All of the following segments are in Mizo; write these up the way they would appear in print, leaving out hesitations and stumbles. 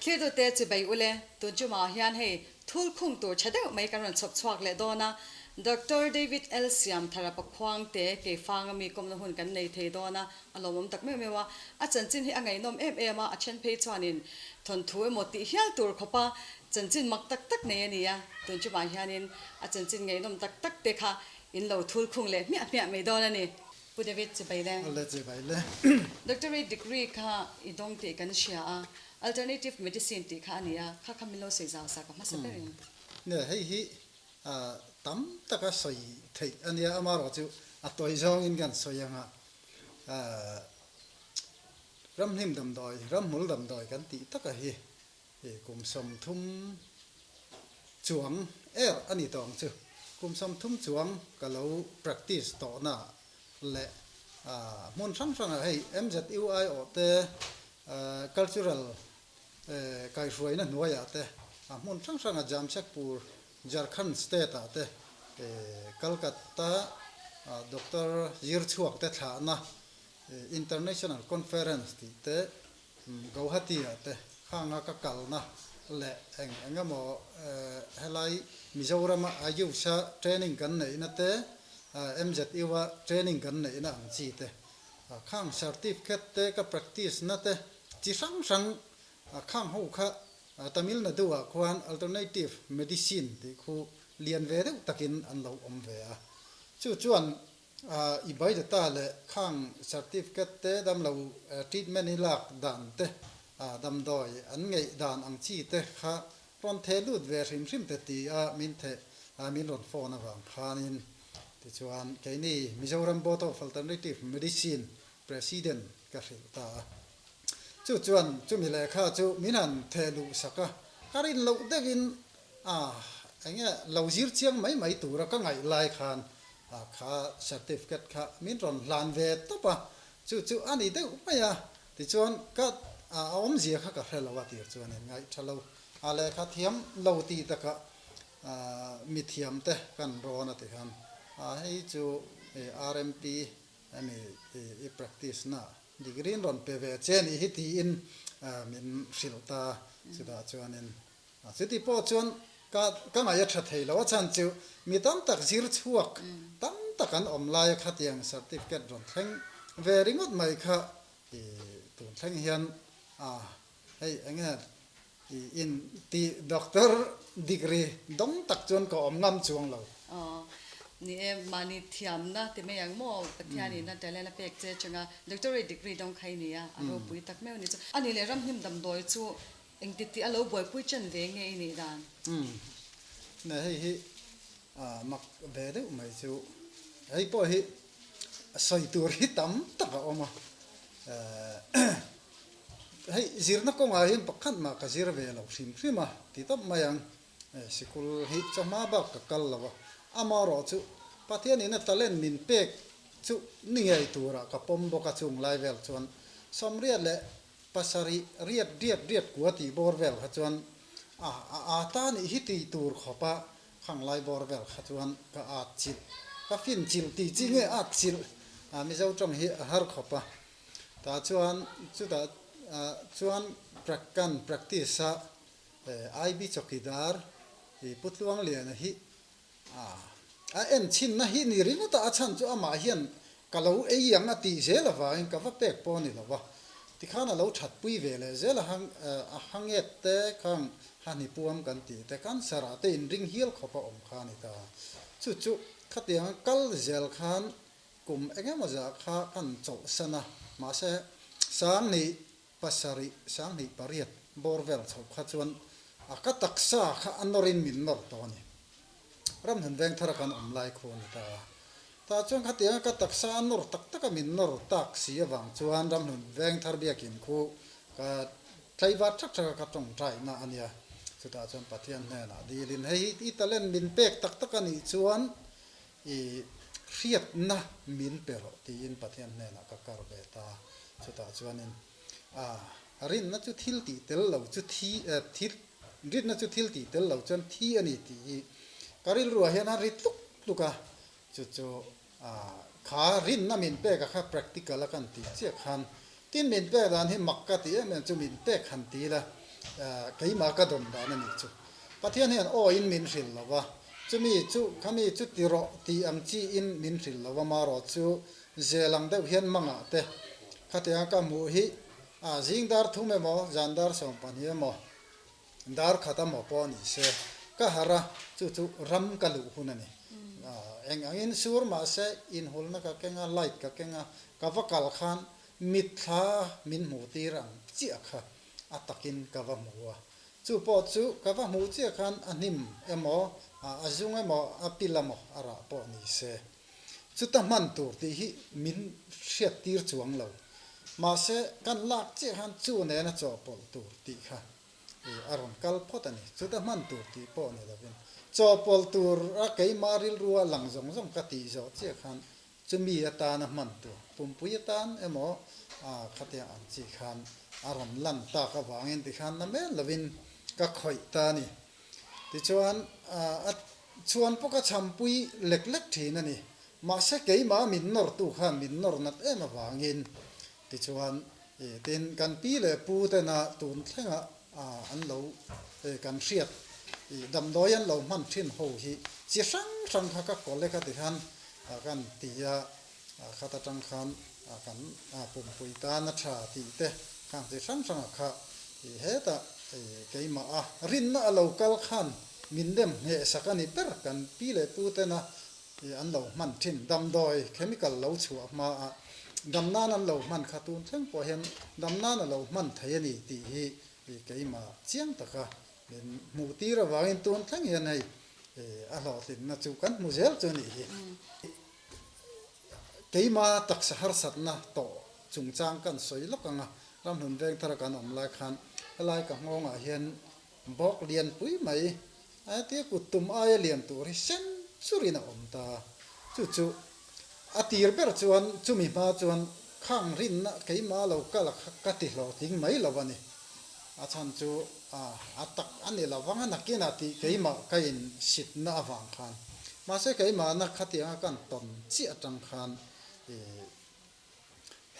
Thlirtute chibai ule, tun chumah hian hei thul khung tur tha deuh mai kan rawn chhawp chhuak leh dawn a, Doctor David L. Siamthara Pakhuangte keifanga mi kawmna hun kan nei thei dawn a, a lawmawm tak meuh meuh a. A chanchin hi a ngaihnawm em em a, a then phei chuanin thawnthu emaw tih hial tur khawpa chanchin mak tak tak nei a ni a, tun chumah hianin a chanchin ngaihnawm tak tak te kha in lo thul khung leh hmiah hmiah mai dawn a ni. Pu David chibai le. Awle chibai le. Doctorate degree kha i dawng tih kan hria a, alternative medicine tih kha a ni a, kha kha min lo sawi zau sak a hmasa berin. Nia hei hi tam taka sawi theih a nia, amaherawhchu a tawi zawngin kan sawi ang a, ramhnim damdawi, ramhmul damdawi kan tih taka hi kum 30 chuang er a ni tawh ang chu. Kum 30 chuang ka lo practice tawhna leh hmun hrang hrangah hei MZUI awh te cultural kaihhruaina hnuaiah te hmun hrang hrangah Jamshedpur Jharkhand state ah te Calcutta Doctor zir chhuak te thlahna International Conference tih te Guwahati ah te khanga ka kalna leh eng eng emaw helai Mizoram a Ayush a training kan neihna te MZU a training kan neihna ang chi te khang certificate te ka practice na te chi hrang hrang khang ho kha Tamil Nadu ah khuan alternative medicine tih khu lian ve deuh takin an lo awm ve a chu chuan I bai data leh khang certificate te damlo treatment i lak dan te, damdawi an ngeih dan ang chi te kha rawn theh lut ve hrim hrim te ti a min theh min rawn phone avang khanin tichuan keini Mizoram Board of Alternative Medicine President ka hrilh ta a. Chu chuan chumi lehkha chu min han theh luh sak a, ka rin loh deuhin a enge lo zir chiang mai mai tura ka ngaih lai khan kha certificate kha min rawn hlan ve tawp a, chu chu a ni deuh mai a, tichuan ka a awmzia kha ka hre lo a tir chuan in ngaih tha lo a lehkha thiam lo tih takah mithiam te kan rawn a ti khan a hei chu RMP hemi i practice na degree in rawn pe ve che nih hi tiin min hrilh ta chutah chuanin Chuti pawh chuan ka ka ngaih a tha thei lo a chhan chu mi tam tak zir chhuak tam tak an awm lai a khatiang certificate rawn thleng ve ringawt mai kha i tun thleng hian a hei eng nge i in ti doctor degree dawng tak chuan ka awm ngam chuang lo. Aw ni e mahni thiamna ti mai ang maw Pathianin a talent a pek che changa doctorate degree dawng kha i ni a a ropui tak meuh a ni chu. A nih leh ramhnim damdawi chu Engti tih a lo buaipui chen ve nge i nih dan? Umm. Ne hei hi mak ve deuh mai chu hei pawh hi sawi tur hi tam tak a awm a. Hei zirna kawngah hian pakhat mah ka zir ve lo hrim hrim a ti tawp mai ang. Sikul hi chawhma bak ka kal lo a, amaherawh chu Pathianin a talent min pek chu ni ngei turah ka pawm bawk a chung lai vel chuan 80 leh Pasarih riat riat riat kua tih bawr vel kha chuan a a a ta nih hi tih tur khawp a, khang lai bawr vel kha chuan ka at chilh, ka fin chilh tih chi nge at chilh a Mizo tawng hi a har khawp a. Tah chuan chutah chuan kan practice a IB chawkidar i Pu Tluangliana hi a a en chhinna hi ni ringawt a, a chhan chu amah hian ka lo ei ang a tih zel avangin ka va pek pawh a ni lo va, tikhan a lo thatpui ve leh zel a, a hanget te khang hahni puam kan tih te cancer ah te inring hial khawp a awm kha a ni ta. Chu chu khatiang kal zel khan kum eng emaw zah kha kan chawlhsan a, mahse sang nih 7, 28 bawr vel chhoh kha chuan a ka taksa kha a nawrin min nawr tawh a ni. Ramhlun veng thara kan awm lai khu a ni ta. Tah chuan khatianga ka taksa a nawr tak taka min nawr tak si avang chuan Ramhlun veng thar biakin khu ka tlaivar thak thak a ka tawngtaina a nia. Chutah chuan Pathian hnenah dilin hei hi i talent min pek tak tak a nih chuan I hriatna min pe rawh tiin Pathian hnenah ka kar ve ta. Chutah chuanin a rinna chu thil tih tel lo chu thi thil rinna chu thil tih tel lo chuan thi a ni tih hi ka rilruah hian a ri tluk tluk a. Chu chu a kha rinna min pek a kha practical a kan tih chiah khan tin min pek dan hi mak ka ti em em chu min pek han ti la. Keimah ka dawn dan a nih chu. Pathian hian aw in min hrilh lo va, chumi chu khami chu ti rawh tih ang chi in min hrilh lo va, marawh chu zel ang deuh hian mangah te khatianga ka hmuh hi a zing dar thum emaw zan dar 12 emaw dar khat emaw pawh ni se ka harh a, chu chu ram ka luh hun a ni. Eng angin sur mahse inhulna ka keng a, light ka keng a, ka va kal khan mitthla min hmuh tir ang chiah kha a takin ka va hmu a. Chu pawh chu ka va hmuh chiah khan a hnim emaw, a zung emaw, a pil emaw a rah pawh ni se. Chuta hman tur tih hi min hriat tir chuang lo. Mahse, kan lak chiah khan chu nena chawhpawlh tur tih kha a rawn kal phawt a ni. Chuta hman tur tih pawh ni lovin chawhpawlh tur a keimah rilrua lang zawng zawng ka tih zawh chiah khan Chumi atana hman tur pumpui atan emaw khatiang ang chi khan a rawn lan tak avangin tikhan na mel lovin ka khawih ta a ni. Tichuan a chhuan pawh ka chhampui lek lek thin a ni. Mahse keimah min nawrtu khan min nawr nat em avangin tichuan tin kan pi leh pu tena tun thlenga an lo kan hriat damdawi an lo hman thin ho hi chi hrang hrang kha ka kawl e kha tikhan kan ti a, khat atang khan kan pumpui tan a tha tih te khang chi hrang hranga kha hetah keimah a rinna a lo kal khan min dem ngheh sak a ni ber kan pi leh pu tena an lo hman thin damdawi chemical lo chhuah hma a dam nan an lo hman kha tun thleng pawh hian dam nan a lo hman thei a ni tih hi keimah chiang taka min hmuh tir avangin tun thleng hian hei A hlawhtlinna chu kan hmu zel chu a nih hi. Keima taksa harsatna tawh chungchang kan sawi lawk ang a, ramhlun veng thara kan awm lai khan helai ka nghawngah hian bawk lian pui mai a tia kut tum aia lian tur hi sen churin a awm ta. Chu chu a tir ber chuan chumi hma chuan khang rinna keima lo kal a kha ka ti hlawhtling mai lo a ni. A chhan chu a tak a ni lo vang a, nakinah tih keimah ka in sitna avang khan. Mahse keimahna khatianga kan tawn chiah atang khan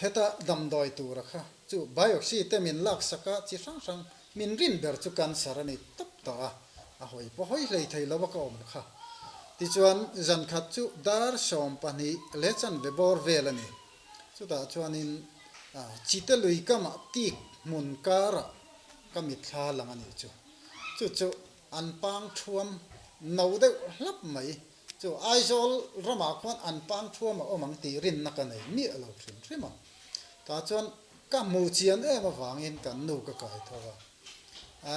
heta damdawi tura kha chu biopsy te min laksak a, chi hrang hrang min rin ber chu cancer a ni tawp tawh a, a hawi pawh hawi hlei thei lo a ka awm kha. Tichuan zankhat chu dar 12 leh chanve bawr vel a ni. Chutah chuanin Chite lui kamah tik hmun karah ka mitthla lang a nih chu. Chu chu an pang thuam no deuh hlap mai. Chu Aizawl ramah khuan an pang thuam a awm ang tih rinna ka nei miah lo hrim hrim a. Tah chuan ka hmuh chian em avangin kan nu ka kai tho a.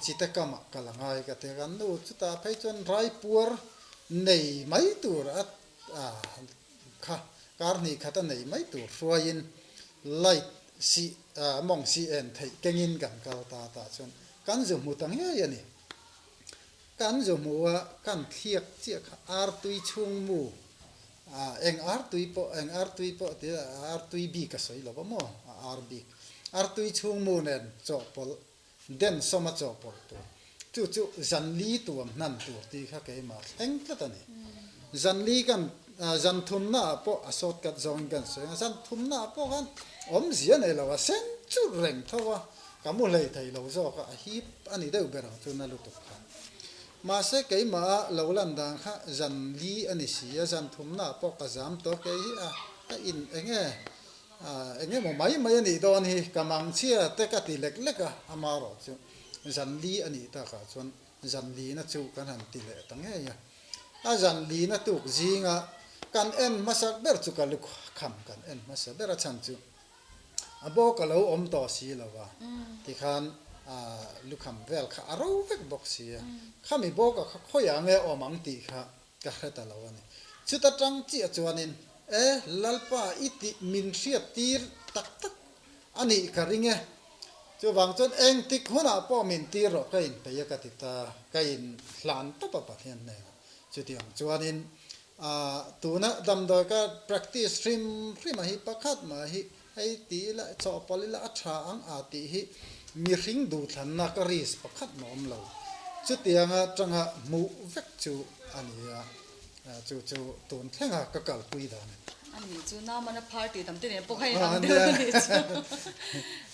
Chite kamah ka la ngai ka ti a. Kan nu chutah phei chuan raipuar nei mai tur a Kha kar hnih khat a nei mai tur hruaiin light si mawng si en theih kengin kan kal ta tah chuan kan zu hmu ta ngei a ni. Kan zu hmu a kan thliak chiah kha artui chhung mu eng artui pawh eng artui pawh ti artui bik a sawi lo va maw a ar bik artui chhung mu nen chawhpawlh Den sawma chawhpawlh tur. Chu chu zanli tuam hnan tur tih kha keimah thleng tlat a ni. Zanli kan zan thumna ah pawh a shortcut zawngin kan sawi ang a, zan thumna ah pawh khan awmzia nei lo a, sen churh reng tho a, ka mu hlei thei lo zawk a, a hip a ni deuh ber ang chu na lutuk kha. Mahse keimah a lo lan dan kha zanli a ni si a, zan thumna ah pawh ka zam tawh kei hi a, ka in eng nge Eng emaw mai mai a nih dawn hi, ka mangchhia te ka ti lek lek a, amarawh chu zanli a nih takah chuan zanlina chu kan han ti leh ta ngei a. A zanlina tuk zinga kan en hmasak ber chu ka lukham kan en hmasa ber a chhan chu a bawk a lo awm tawh si lo va, tikhan lukham vel kha a ro vek bawk si a, khami bawka kha khawiah nge awm ang tih kha Ka hre ta lo a ni. Chuta tang chiah chuanin, E, Lalpa, i tih min hriat tir tak tak a nih ka ring e. Chuvang chuan engtik hunah pawh min tir rawh ka inpeih a ka ti ta, ka inhlan tawp a Pathian hnenah. Chutiang chuanin, tuna damdawi ka practice hrim hrim a hi pakhat mah hi hei ti ila chawhpawlh ila a tha ang a tih hi mihring duhthlanna ka risk pakhat mah awm lo. Chutianga tanga hmuh vek chu a ni a, chu chu tun thlenga ka kalpui dan a ni. A nih chu Namana phar tih dam te nen pawh kha in ang deuh a nih chu.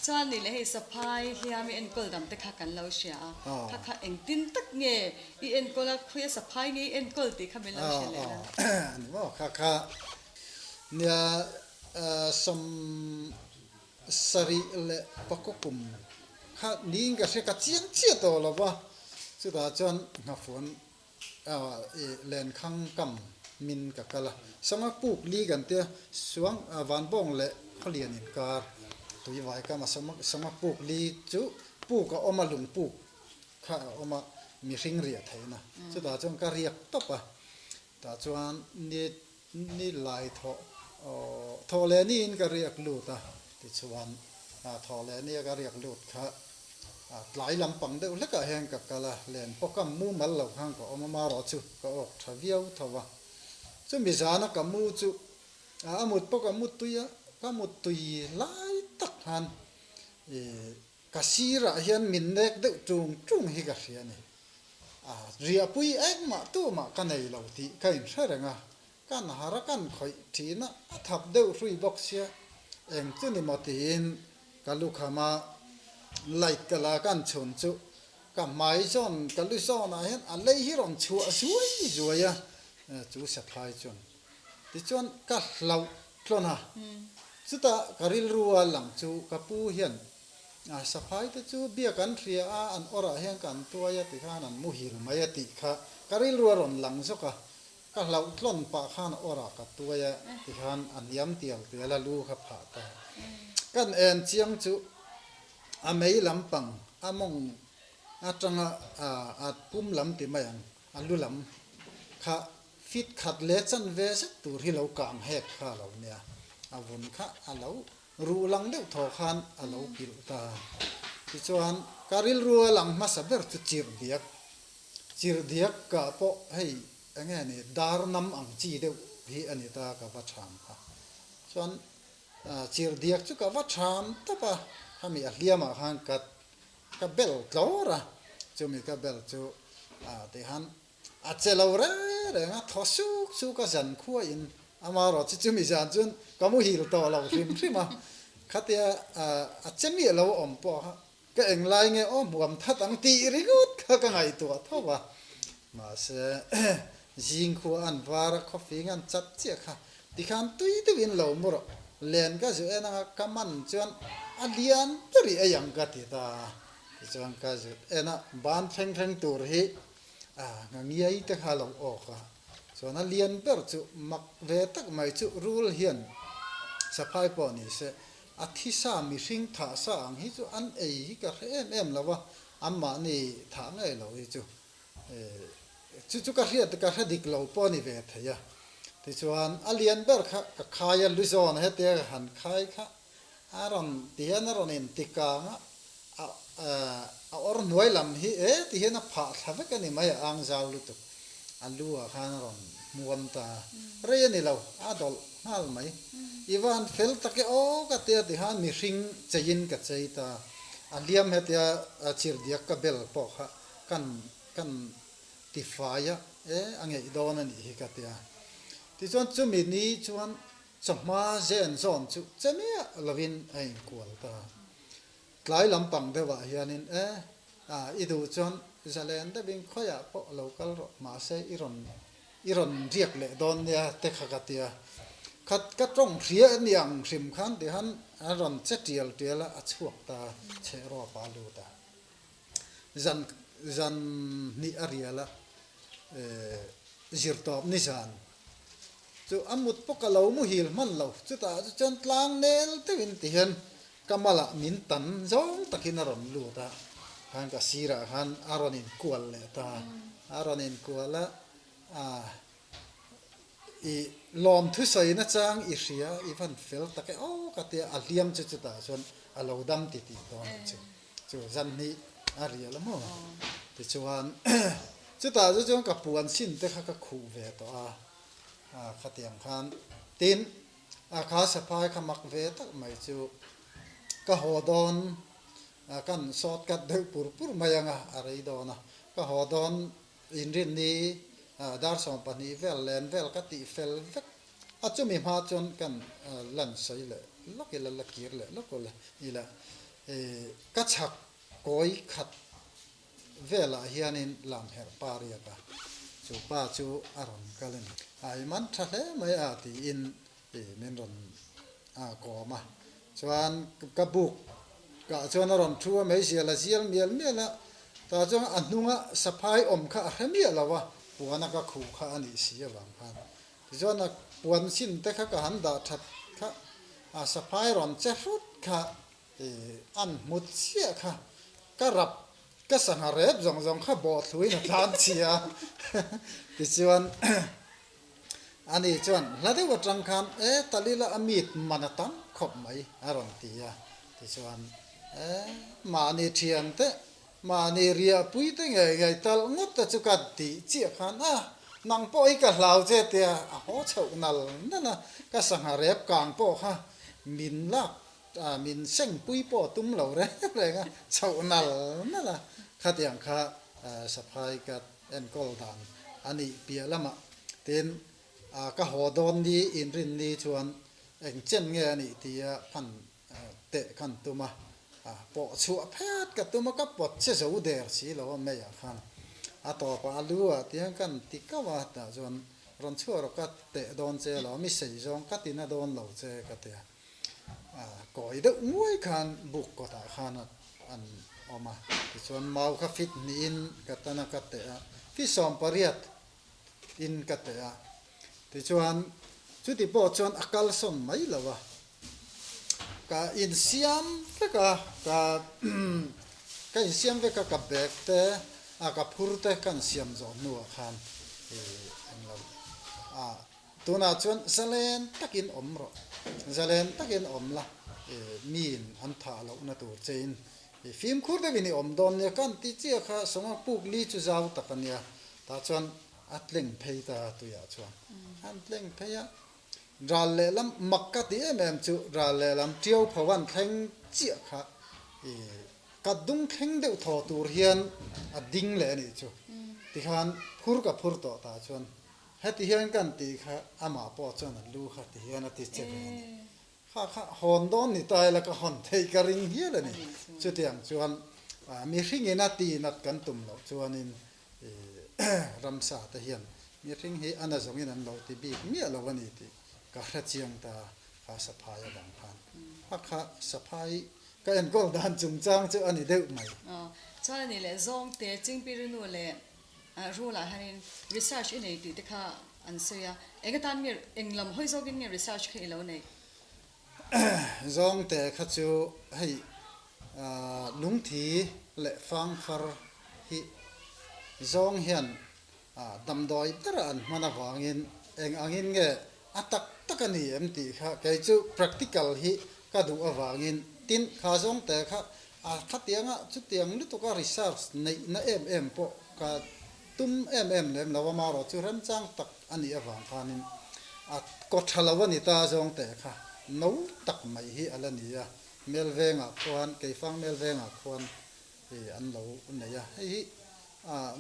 Chuan nih leh hei saphai hliam i enkawl dam te kha kan lo hria a, kha kha engtin tak nge i enkawl a, khawi a saphai nge i enkawl tih kha min lo hria leh la. A ni maw kha kha nia sawm sarih leh pakua kum kha niin ka hria ka chiang chiah tawh lo va, chutah chuan nghafuan Lenkhang kam min ka kal a, Sanga puk li kan tia Suang Vanbawng leh Khawlian inkar tuivai kam a Sanga puk li chu puk a awm a, lung puk kha a awm a, mihring riah theihna chutah chuan ka riak tawp a, tah chuan ni ni lai thawh thawh leh niin ka riak lut a, tichuan thawh leh nia ka riak lut kha tlai lampang deuh hlekah hian ka kal a, len pawh ka mu mal lo khan ka awm a, marawh chu ka awk tha viau tho a, chumi zana ka mu chu a mut pawh ka mu tui a, ka mu tui lai tak khan ka sirah hian min nek deuh tung tung hi ka hria a ni. A riahpui engmah tumah ka nei lo tih ka inhre reng a, kan har a kan khawih thin a, a thap deuh hrui bawk sia, eng chu ni maw tiin ka lukham a, light ka la kan chhun chu ka hmai zawn ka lu zawnah hian a lei hi rawn chhuah zuai zuai a, chu saphai chuan tichuan ka hlauh tlawn a, chutah ka rilru a lang chu ka pu hian A saphai te chu biak an hria a, an awrah hian ka an tuai a tikhan an muhil mai a tih kha ka rilru a rawn lang zawk a, ka hlauh tlawn pah khan a awrah ka tuai a tikhan a hniam tial tial a lu kha phah ta. Kan en chiang chu a mei lampang a mawng atanga a pum lam ti mai ang a lu lam kha fit khat leh chanve zet tur hi lo kang hek kha a lo nia, a vun kha a lo Ruh lang deuh thaw khan a lo pilh ta. Tichuan, ka rilru a lang hmasa ber chu chirhdiak. Chirhdiak kah pawh hei eng nge ni, dar nam ang chi deuh hi a ni ta ka va chham kha. Chuan chirhdiak chu ka va chham tawp a, khami a hliamah khan ka ka bel tlawr a, chumi ka bel chu tihan A che lo reng reng a, thaw suk suk a zan khuain amaherawh chu chumi zan chuan ka muhil tawh lo hrim hrim a, khatia a che miah lo awm pawh kha ka englai nge aw hmuam that ang tih ringawt kha ka ngaihtuah tho a, mahse zing khua an var a, khawfing an chat chiah kha tikhan tui deuhin lo mu rawh, len ka zu en anga ka man chuan a lian ber i ei ang ka ti ta a, tichuan ka zut en a, ban thleng thleng tur hi A nga ngiai te kha lo awk a, chuan a lian ber chu mak ve tak mai chu rul hian saphai pawh ni se a thisa mihring thah sa ang hi chu an ei hi ka hre em em lo a, anmahni thah ngei lo hi chu chu chu ka hriat ka hre dik lo pawh a ni ve thei a. Tichuan a lian ber kha ka khai a, lu zawn hetia ka han khai kha A rawn ti hian a rawn inti kang a, a a awr hnuai lam hi e ti hian a phah thla vek a ni mai, a ang zau lutuk. A lu ah khan a rawn hmuam ta a, rei a ni lo, a dawlh nghal mai. I van fel tak e aw ka tia ti khan mihring cheiin ka chei ta a, a hliam hetia chirhdiak ka bel pawh kha kan kan tifai a, e a ngeih dawn a nih hi ka tia. Tichuan chumi ni chuan Chawhma zen zawn chu che miah lovin a inkual ta. Tlai lampang deuhah hianin, E, a, i duh chuan zalen deuhin khawiah pawh lo kal rawh, mahse i rawn, i rawn riak leh dawn nia te kha ka ti a. Khat ka tawng hria a ni ang hrim khan ti khan a rawn che tial tial a, a chhuak ta, chheh rawp a lut a. Zan, zan hnih a rial a, e, zirtawp ni zan. Chu a mut pawh ka lo muhil hman lo, chutah chu chuan tlang nel deuhin ti hian ka malah min tan zawng takin a rawn lut a, khan ka sirah khan a rawn inkual leh ta, a rawn inkual a, ah i lawm thusawi nachang i hria i van fel tak e aw ka tia a hliam chu chutah chuan a lo dam ti tih dawn chu. Chu zan hnih a rial a maw? Tichuan chutah chu chuan ka puan sin te kha ka khuh ve tawh a, a khatiang khan tin a kha saphai kha mak ve tak mai chu ka haw dawn a kan short cut deuh pur pur mai ang a, a rei dawn a, ka haw dawn inrinni dar 12 vel len vel ka tih fel vek. A chumi hma chuan kan lan sawi leh lawk ila, la kir leh lawk ula ila ka chhak kawi khat velah hianin lamherh pa riak a, chu pa chu a rawn kal a ni. A i man tha hle mai a tiin min rawn kawm a, chuan ka buk kah chuan a rawn thu a, meizial a zial mial mial a, tah chuan a hnunga saphai awm kha a hre miah lo a, puana ka khuh kha a nih si avang khan. Tichuan a puan sin te kha ka han dah that kha, a saphai rawn che hrut kha an hmu chiah kha, ka rap ka sangha rep zawng zawng kha bawhthluin a tlan chhia a. Tichuan ani chuan hla deuh atang khan e talila a mit man a tam khawp mai a rawn ti a. Tichuan e mahni thian te Mahni riahpui te ngei ngei talh ngawt te chu ka tih chiah khan a, nang pawh hi ka hlau che tia a haw chhoh nal nal a, ka sangha rep kang pawh kha min lak min sengpui pawh a tum lo reng reng a, chhoh nal nal a, khatiang kha saphai ka enkawl dan a nih piah lamah tin ka haw dawn ni inrinni chuan eng chen nge a nih tia phan teh khan tum a, pawh chhuah phet ka tum a, ka pawt che zo der si lo a meiah khan a tawpah a lu ah tiang kan ti kauh a, tah chuan rawn chhuah rawh ka teh dawn che lo, mi sei zawng ka ti na dawn lo che ka ti a, kawi deuh nguai khan buk kawtah khan an awm a, tichuan mau kha fit hnihin ka tan a ka teh a, fi 18 in ka teh a, tichuan chuti pawh chuan a kalsawn mai lo a. Ka insiam vek a, ka ka insiam vek a, ka bag te a ka phur te kan siam zawh hnuah khan ih englo a tunah chuan zalen takin awm rawh, zalen takin awm la ih miin an thah lohna tur chein ih fimkhur deuhin i awm dawn nia kan ti chiah kha sawnga puk li chu zau tak a nia tah chuan a tleng phei ta tuiah chuan an tleng phei a. Ral lehlam mak ka ti em em chu ral lehlam ṭiau pho an thleng chiah kha i ka dung thleng deuh thaw tur hian a ding leh a nih chu. Tikhan phur ka phur tawh tah chuan heti hian kan tih kha amah pawh chuan a lu kha ti hian a ti che ve a ni. Kha kha hawn dawn ni ta ila ka hawn theih ka ring hial a ni. Chutiang chuan mihringin a tihnat kan tum loh chuanin I ramsa te hian mihring hi a na zawngin an lo ti bik miah lo a ni tih ka hre chiang ta kha saphai avang khan. A kha saphai ka enkawl dan chungchang chu a ni deuh mai. Chuan a nih leh zawngte Chingpirinu leh Rula hianin research i nei tih te kha an sawi a, eng atan nge eng lam hawi zawkin nge research kha i lo neih? Zawngte kha chu hei lungthi leh fangfar hi zawng hian damdawi ber an hman avangin eng angin nge a tak tak a ni em tih kha kei chu practical hi ka duh avangin tin kha zawngte kha a khatianga chutiang lutuka research neihna em em pawh ka Tum em em lem lo a, marawh chu remchang tak a nih avang khanin a kaw tha lo a ni ta zawng teh kha no tak mai hi a la ni a, Melvengah khuan, Keifang Melvengah khuan i an lo nei a, hei hi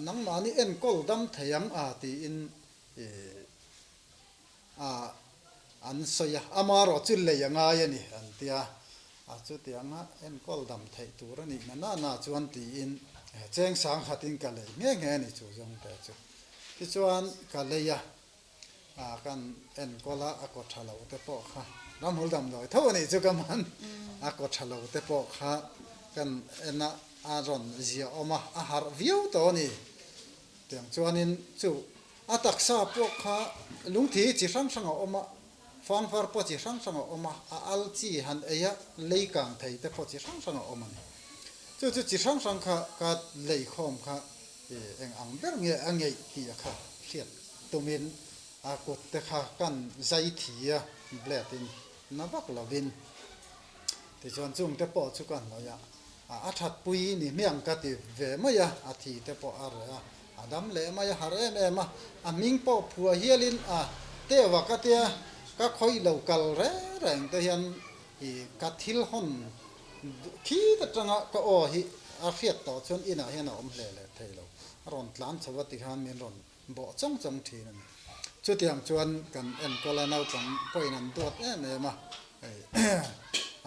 nangmahni enkawl dam thei ang a tiin i a an sawi a, amarawh chu lei a ngai a ni an tia, a chutianga enkawl dam theih tur a nih na na na chuan tiin cheng sang khatin ka lei nghe nghe a ni chu zawng te chu. Tichuan ka lei a, a kan enkawl a, a kaw tha lo te pawh kha ramhul damdawi tho a nih chu ka man, a kaw tha lo te pawh kha kan en a, a rawn ziahawm a, a harh viau tawh a ni. Tiang chuanin chu a taksa pawh kha lungthi chi hrang hrang a awm a, fangfar pawh chi hrang hrang a awm a, a al chi han ei a, lei kang thei te pawh chi hrang hrang a awm a ni. Chu chu chi hrang hrang kha ka lei khawm kha eng ang ber nge a ngeih tih a kha hriat tumin a kut te kha kan zai thi a, blade in na vak lovin. Tichuan chung te pawh chu ka hnawih a, a thatpui ni hmiang ka ti ve mai a, a thi te pawh a reh a, a dam leh mai a, har em em a, a hming pawh phua hialin a teuh a ka tia, ka khawih lo kal reng reng te hian i ka thil hawn khi atanga ka aw hi a hriat tawh chuan inah hian a awm hle leh thei lo, a rawn tlan chho a tikhan min rawn bawh chawng chawng thin a ni. Chutiang chuan kan enkawl a, naupang pawhin an duat em em a. Hei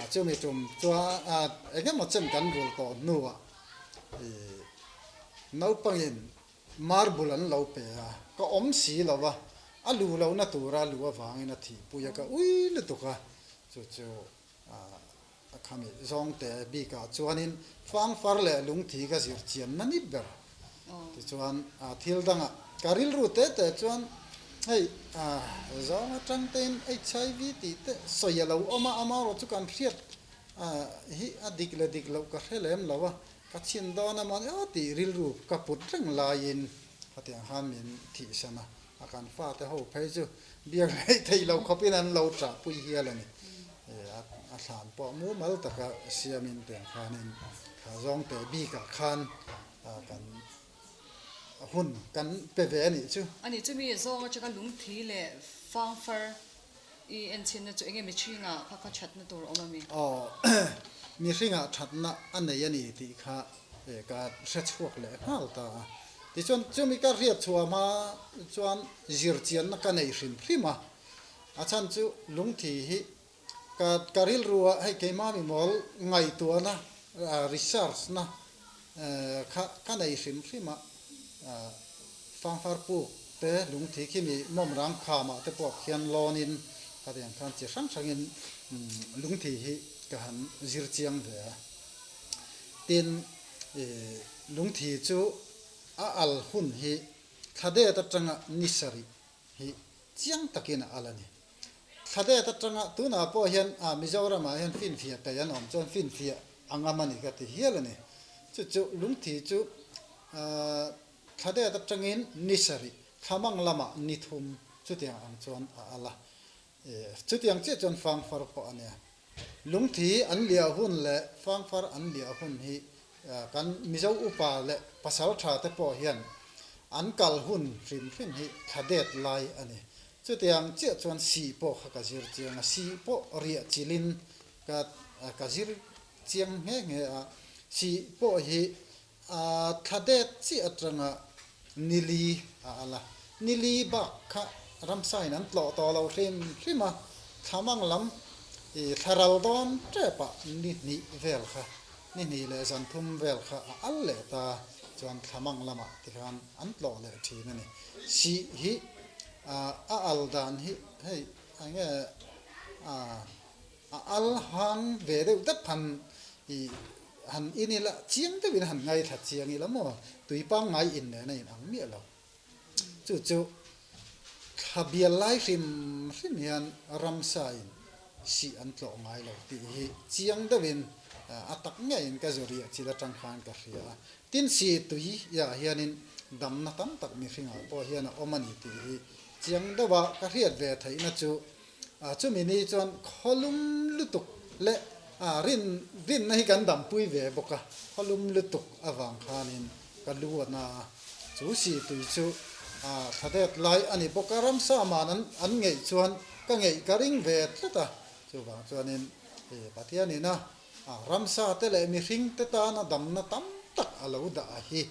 a chumi tum chuan eng emaw chen kan rul tawh hnuah ih naupangin marble an lo pe a, ka awm si lo a, a lu lohna tura lu avangin a thihpui a, ka ui lutuk a, chu chu a khami zawngte bikah chuanin fangfar leh lungthi ka zir chian na ni ber. Tichuan thil dangah ka rilru te te chuan hei zawng atang tein HIV tih te sawi a lo awm a, amaherawh chu kan hriat hi a dik leh dik loh ka hre lem lo a, ka chhin dawn a mawni aw tih rilru ka put reng laiin khatiang khan min thihsan a, a kan fate ho phei chu biak hleih theih loh khawpin an lo ṭahpui hial a ni. A thlan pawh mumal taka siamin tiang khanin kha zawngte bikah khan kan hun kan pe ve a nih chu. A nih chu mi zawng atanga lungthi leh fangfar i enchhinna chu enge mihringah kha kha thatna tur awm a mi? Aw, mihringah thatna a nei a ni tih kha ka hre chhuak leh nghal ta a. Tichuan chumi ka hriat chhuah hma chuan zirchianna ka nei hrim hrim a. A chhan chu lungthi hi ka ka rilru a, hei keimah mi mawl ngaihtuahna research na kha ka nei hrim hrim a, fangfar puk te lungthi khi mi mawmrang khamah te pawh khian lawnin khatiang khan chi hrang hrangin lungthi hi ka han zir chiang ve a. Tin, lungthi chu a al hun hi thla det atanga ni sarih hi chiang takin a al a ni. Thladet atanga tunah pawh hian ah Mizoramah hian finfiah peih an awm chuan finfiah a ngam a ni ka ti hial a ni. Chu chu lungthi chu ah thladet atangin ni sarih thlamang lamah ni thum chutiang ang chuan a al a. Chutiang chiah chuan fangfar pawh a nia. Lungthi an liah hun leh fangfar an liah hun hi kan Mizo upa leh pasal tha te pawh hian an kal hun hrim hrim hi thla det lai a ni. Chutiang chiah chuan sih pawh kha ka zir chiang a, sih pawh riah chilhin ka ka zir chiang nghe nghe a. Sih pawh hi thla det chiah atanga nili a al a, nili bak kha ramsain an tlawh tawh lo hrim hrim a, thlamang lam ih thla ral dawn tepah ni hnih vel kha Ni hnih leh zan thum vel kha a al leh ta chuan thlamang lamah tikhan an tlawh leh thin a ni. Sih hi a al dan hi hei eng nge a al hang ve deuh deuh han ih han in ila chiang deuhin han ngaithla chiang ila maw tui pangngai in nen a inang miah lo. Chu chu thla bial lai hrim hrim hian ramsa in sih an tlawh ngai lo tih hi chiang deuhin a tak ngeiin ka zu riah chil atang khan ka hria a. Tin sih tui ah hianin damna tam tak mihringah pawh hian a awm a ni tih hi chiang deuha ka hriat ve theihna chu chumi ni chuan khawlum lutuk leh rin rinna hi kan dampui ve bawk a, khawlum lutuk avang khanin ka lu a na a, chu si tui chu thla det lai a ni bawk a, ramsa man an ngeih chuan ka ngeih ka ring ve tlat a, chuvang chuanin Pathianin a ramsa te leh mihring te tana damna tam tak a lo dah a hi.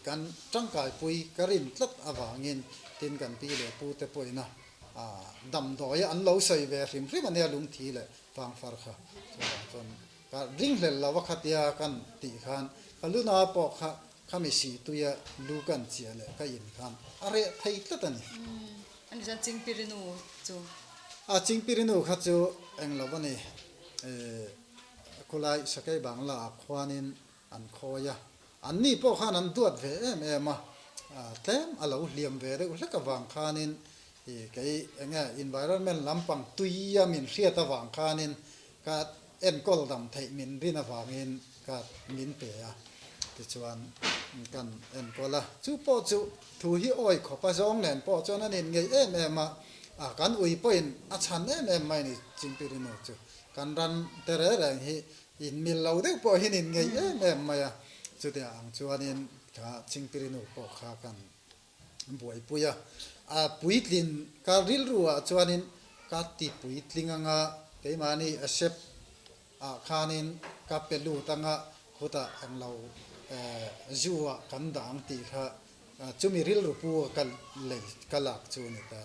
Kan tangkaipui ka rin tlat avangin tin kan pi leh pu te pawhin a damdawi an lo sawi ve hrim hrim a nia lungthi leh fangfar kha chuvang chuan ka ringhlel lo a khatia kan tih khan ka luna pawh kha khami sih tuia lu kan chiah leh ka in khan a reh thei tlat a ni. Ani chuan Chingpirinu chu. A Chingpirinu kha chu englo a ni. Khulai Sakei Bangla ah khuanin An khawi a, anni pawh khan an duat ve em em a, tlem a lo hliam ve deuh hlek avang khanin ih kei eng nge environment lampang tuia min hriat avang khanin ka enkawl dam theih min rin avangin ka min pe a, tichuan kan enkawl a. Chu pawh chu thu hi awi khawp a zawng nen pawh chuan an inngei em em a, kan ui pawhin a chhan em em mai a ni Chingpirinu chu. Kan ran te reng reng hi In mil lo deuh pawh hian in ngeih em em mai a, chutiang ang chuanin kha Chingpirinu pawh kha kan buaipui a. A puitlin ka rilru ah chuanin ka ti puitling anga keimahni a sep ah khanin ka pe lut anga khutah englo zoo ah kan dah ang tih kha Chumi rilru pu a ka lei ka lak chu a ni ta.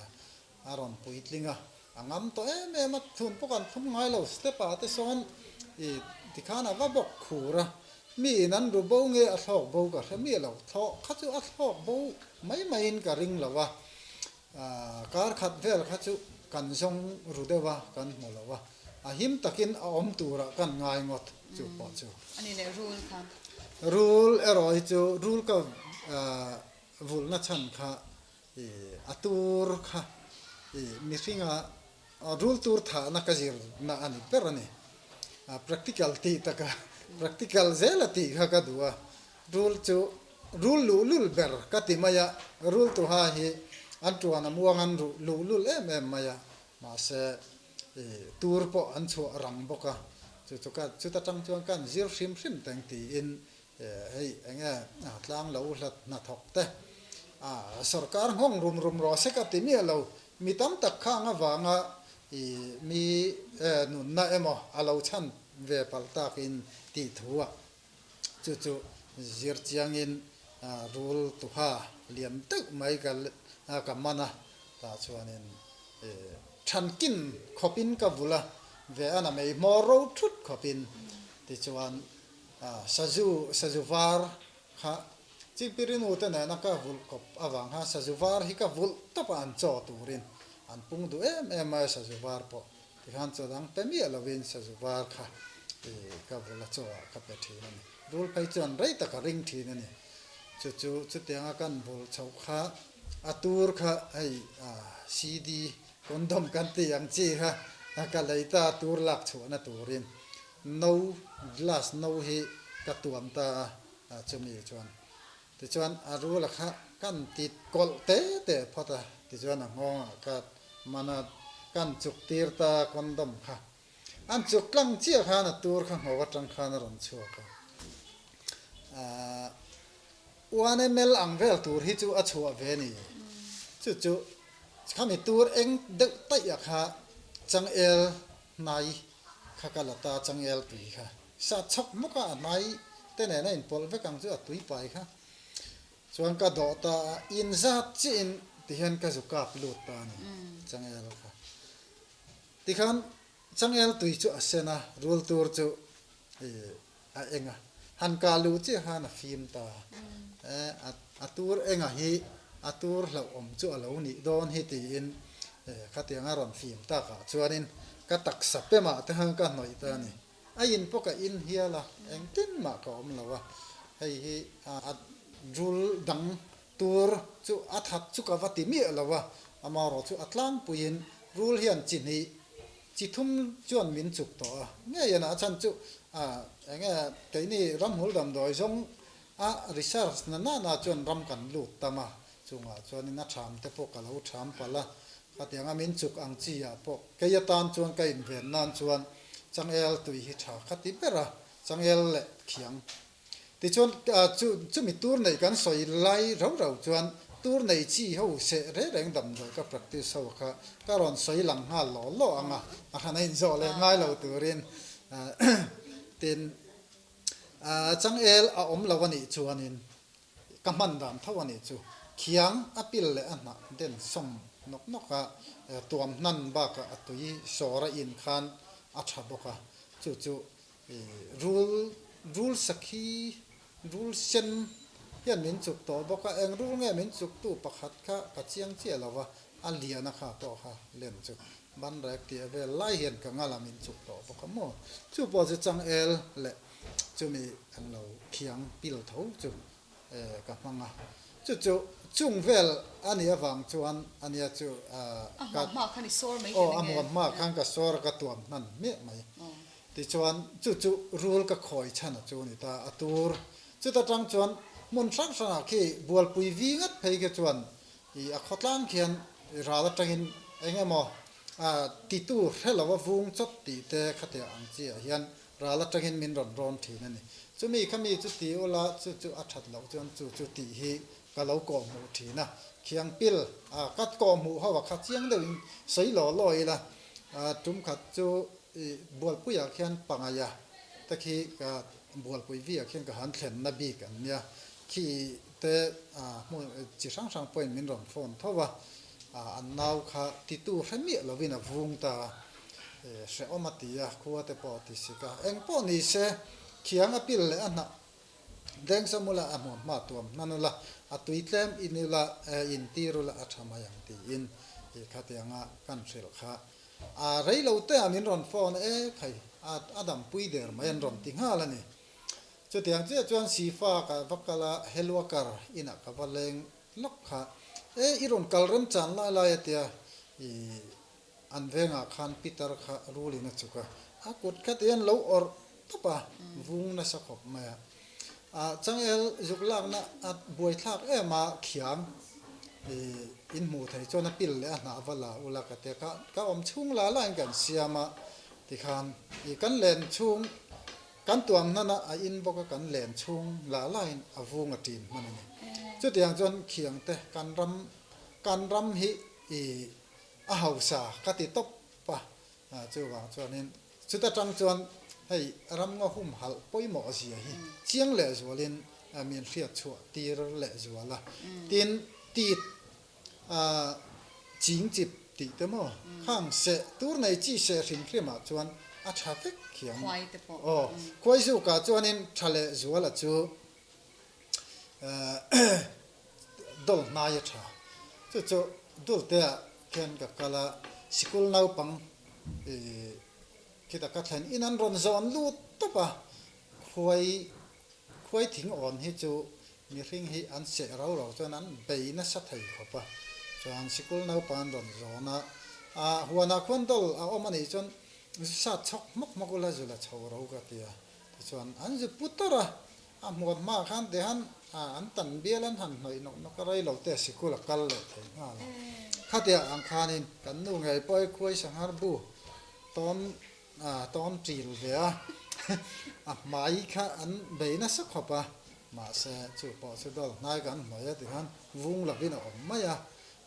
A rawn puitling a, a ngam tawh em em a, thun pawh kan thlum ngai lo, step ah te sawn i tikhan a va bawk khur a, mi in an ru bo nge a thlawk bo ka hre miah lo, thlawh kha chu a thlawk bo mai mai in ka ring lo a, kar khat vel kha chu kan zawng ru deuh a, kan hmu lo a, a him takin a awm turah kan ngai ngawt chu pawh chu. A ni leh rul kha. Rul erawh hi chu rul ka vulhna chhan kha I a tur kha i mihringa rul tur thahna ka zirna a ni ber a ni. Practical tih taka practical zela tih kha ka duh a, rul chu rul luhlul ber ka ti mai a, rul tuha hi an tuan a muang an ruh luhlul em em mai a, mahse i tur pawh an chhuah rang bawk a, chu chu ka chuta tang chuan ka an zir hrim hrim teng tiin Hei enge tlang lo hlat hnathawk te sorkar nghawng rum rum rawh se ka ti miah lo, mi tam tak khang avanga i mi nunna emaw a lo chhan ve palh takin tih thu a, chu chu zir chiangin rul tuha lian deuh mai ka ka man a, tah chuanin thankin khawpin ka vul a, ve a na mei hmawr ro thut khawpin tichuan Sazu, sazu var kha Chingpirinu te nena ka vulh kawp avang khan sazu var hi ka vulh tawp a an chaw turin an pung duh em em a sazu var pawh tikhan chaw dang pe miah lovin sazu var kha ka vulh a chaw ah ka pe thin a ni. Rul phei chuan rei tak a ring thin a ni. Chu chu chutianga kan vulh chhoh kha a tur kha hei CD condom kan tih ang chi kha ka lei ta tur lak chhuahna turin No, glass no hi ka tuam ta a, chumi chuan. Tichuan a rula kha kan ti kawlh te te phawt a, tichuan a nghawngah ka man a, kan chuk tir ta condom kha. An chuk tlang chiah khan a tur kha ngho atang khan a rawn chhuak a. Ahh 1 ml ang vel tur hi chu a chhuah ve ni. Chu chu khami tur eng deuh taih ah kha changel hnai kha ka la ta changel tui kha sa chhawk hmawk a a hnai te nen a inpawlh vek ang chu a tui pai kha chuan ka dawh ta a in zat chiah in tihian ka zu kap lut ta a ni changel kha tikhan changel tui chu a sen a rul tur chu ih a eng a han kah luh chiah khan a fim ta a tur enga hi a tur hlauhawm chu a lo nih dawn hi tiin khatiang a rawn fim takah chuanin ka taksa pemah te khan ka hnawih ta a ni. A in pawh ka in hial a, engtin mah ka awm lo a, hei hi a rul dang tur chu a that chu ka va ti miah lo a, amaherawh chu a tlangpuiin rul hian chi hnih Chi thum chuan min chuk tawh a, ngei a chhan chu eng nge keini ramhmul damdawi zawng a research na nana chuan ram kan lut tam a, chungah chuanin a tham te pawh ka lo tham palh a, khatianga min chuk ang chi ah pawh kei atan chuan ka inven nan chuan changel tui hi tha kha ti ber a, changel leh khiang Tichuan, chu chumi tur nei kan sawi lai rau rau chuan tur nei chi ho seh reng reng damdawi ka practice ho kha ka rawn sawi lang nghal law law ang a, a hran a inzawh leh ngai lo turin tin changel a awm lo a nih chuanin ka hman dan tho a nih chu khiang a pil leh a hnah den sawm nawk nawk a, tuam hnan bakah a tui sawr a in khan a tha bawk a, chu chu Rul, rul sakhi, rul sen hian min chuk tawh bawk a, eng rul nge min chuktu pakhat kha ka chiang chiah lo va, a liana kha pawh kha lem chu ban rek tih a vel lai hian ka ngala min chuk tawh bawk a maw? Chu pawh chu changel leh chumi ang lo khiang pil tho chu ka hmang a, chu chu chung vel a nih avang chuan a nia chu ka aw a hmuam hma khan ka sawr a ka tuam hman miah mai. Tichuan, chu chu rul ka khawi chhan a chu a ni ta, a tur. Chuta tang chuan hmun hrang hrangah khi bualpui vi ngat phei kha chuan i a khawtlang khian ral atangin eng emaw titu hre lo a vung chawt tih te khatiah ang chiah hian ral atangin min rawn rawn thin a ni. Chumi kha mi chu ti ula chu chu a that loh chuan chu chu tih hi ka lo kawhhmuh thin a. Khiang pil a ka kawhhmuh ho a kha chiang deuhin sawi law law ila tum khat chu I bualpuiah khian pangaia te khi ka bualpui viah khian ka han thlenna bik an nia. Khi te hmun chi hrang hrang pawhin min rawn phone tho a, an nau kha titu hre miah lovin a vung ta a, hrehawm a ti a, khua te pawh a ti sik a, eng pawh ni se khiang a pil leh a hnah Dengsamula a hmuam hma tuam hnan ula, a tui tlem in ula, in tir ula a tha mai ang tiin i khatianga kan hrilh kha. A rei lo te ah min rawn phone e khai, a a dampui der mai an rawn ti nghal a ni. Chutiang chiah chuan Sifa ka va kal a, Helwakar inah ka va leng lawk kha. E i rawn kal remchan lai lai a tia i An vengah khan Peter kha rulin a chuk a, a kut kha tihian lo awrh tawp a, vung nasa khawp mai a. A changel zuk lakna a buaithlak em a, khiang i in hmuh thei chuan a pil leh a hnah va la ula ka tia, ka ka awm chhung la lain kan siam a, tikhan i kan len chhung kan tuam hnan a, a in bawk a kan len chhung la lain a vung a ṭin hman a ni. Chutiang chuan khiang te kan ram kan ram hi i A hausa ka ti tawp a, chuvang chuanin chuta tang chuan hei ramngaw humhalh pawimawh zia hi chiang lehzualin min hriat chhuah tir lehzual a. Tin, tit ching chip tih te maw khang seh tur nei chi seh hrim hrimah chuan a tha vek hiang. Aw, khuai zukah chuanin tha lehzuala chu Dul hnai a tha. Chu chu dul te ah khian ka kal a, sikul naupang ih khita ka thlen in an rawn zawn lut tawp a, khuai khuai thing awn hi chu mihring hi an seh rau rau chuan an bei nasa thei khawp a, chuan sikul naupang an rawn zawn a, ah huanah khuan dul a awm a nih chuan sat chhawk hmawk hmawk ula zula chho ro ka ti a, tichuan an zu pu tawrh a. A hmuam hma khan te han an tan bial an han hnawih nawk nawk a, rei lo te sikul a kal leh thei nghal a. Khatiah ang khanin kan nu ngei pawh hi khuai sanghar bu tawn tawn ṭil ve a, a hmai kha an bei nasa khawp a, mahse chu pawh chu dawr hnai kan hnawih a tikhan vung lovin a awm mai a.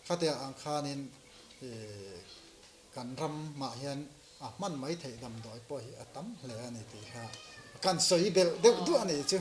Khatiah ang khanin Kan ramah hian a hman mai theih damdawi pawh hi a tam hle a ni tih kha kan sawi belh deuh duah a nih chu.